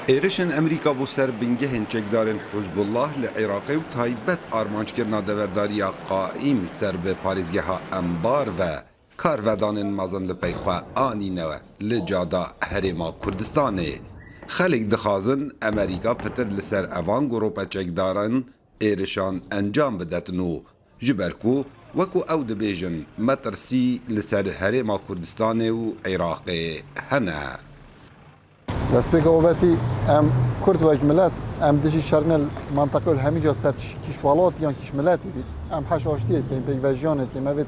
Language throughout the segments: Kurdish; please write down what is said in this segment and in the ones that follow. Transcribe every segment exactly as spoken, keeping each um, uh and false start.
Êrişên Amerîka bo ser bingehên çekdarên Hizbullah li Iraqê û taybet armanckirina deverdariya qaîm ser bi parêzgeha Enbar ve karvedanên mezin li pey xwe anîne li cada Herêma Kurdistanê. Xelk dixwazin Amerîka pitir li ser evan grûpe çekdaran êrişan encam bidetin û ji ber ku, wekû ew dibêjin, metirsî li ser Herêma Kurdistanê û Iraqê hene. Destpêka wabetî em Kurd wek milet, em dijî şerine li mantaqê û li hemî ca ser çi-, kîş welatî yan kîş miletî bî. Em heş aştiyê dikeyn, pêkvejiyanê dikeyn, me vêt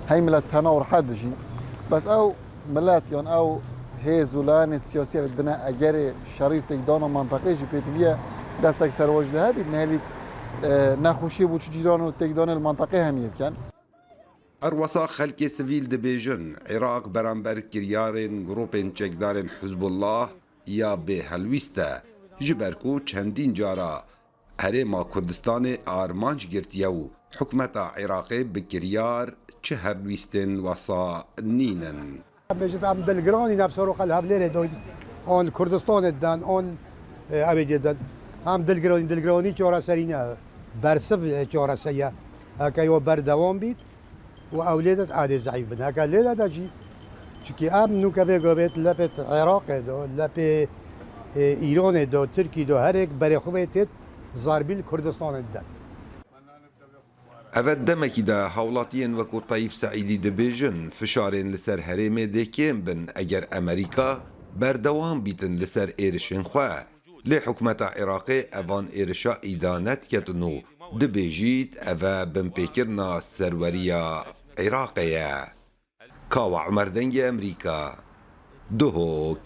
hey milet tena û rehet bijîn. Bes ew milet yan ew hêz û layenên siyasî evêt bine egerê şerî û têkdana mantaqê jî pêtiviye destek serwajî de hebît, nehêlît, e, nexweşiyê bo çi cîran û têkdanê li mantaqê hemiyê bikin. Her wisa xelkê sivîl dibêjin, Iraq beramber kiryarên grûpên çekdarên Hizbullah ya bêhelwîst e, ji ber ku çendîn cara Herêma Kurdistanê armanc girtiye û hikûmeta Iraqê bi kiryar çi helwîstên wesa nînin. Em bêjin em dilgiranî nefseroqa li Hevlêrê doyn, an Kurdistanê den, an, e, evê dê den. Em dilgiranî, dilgiranî çareserî ne, bersiv, e, çareser ye. Heke yo berdewam bît û ew lê de adê zeîf bin. Heke lê de de jî, çikî em nûke vê gavêt lepê Iraqê de, lepê, e, Îranê de, Tirkî de, herêk berê xwe vê têt zarbî li Kurdistanê dide. Eve demekî de hawlatiyên wekû Tayyip Seîdî dibêjin, fişarên li ser herêmê dê kêm bin eger Amerîka berdewam bîtin li ser êrişên xwe. Lê hikûmeta Iraqê evan êrişa îdane diketin û dibêjît eve binpêkirina serweriya Iraqê ye. Kawa Umer, Dengê Amerîka, Duhok.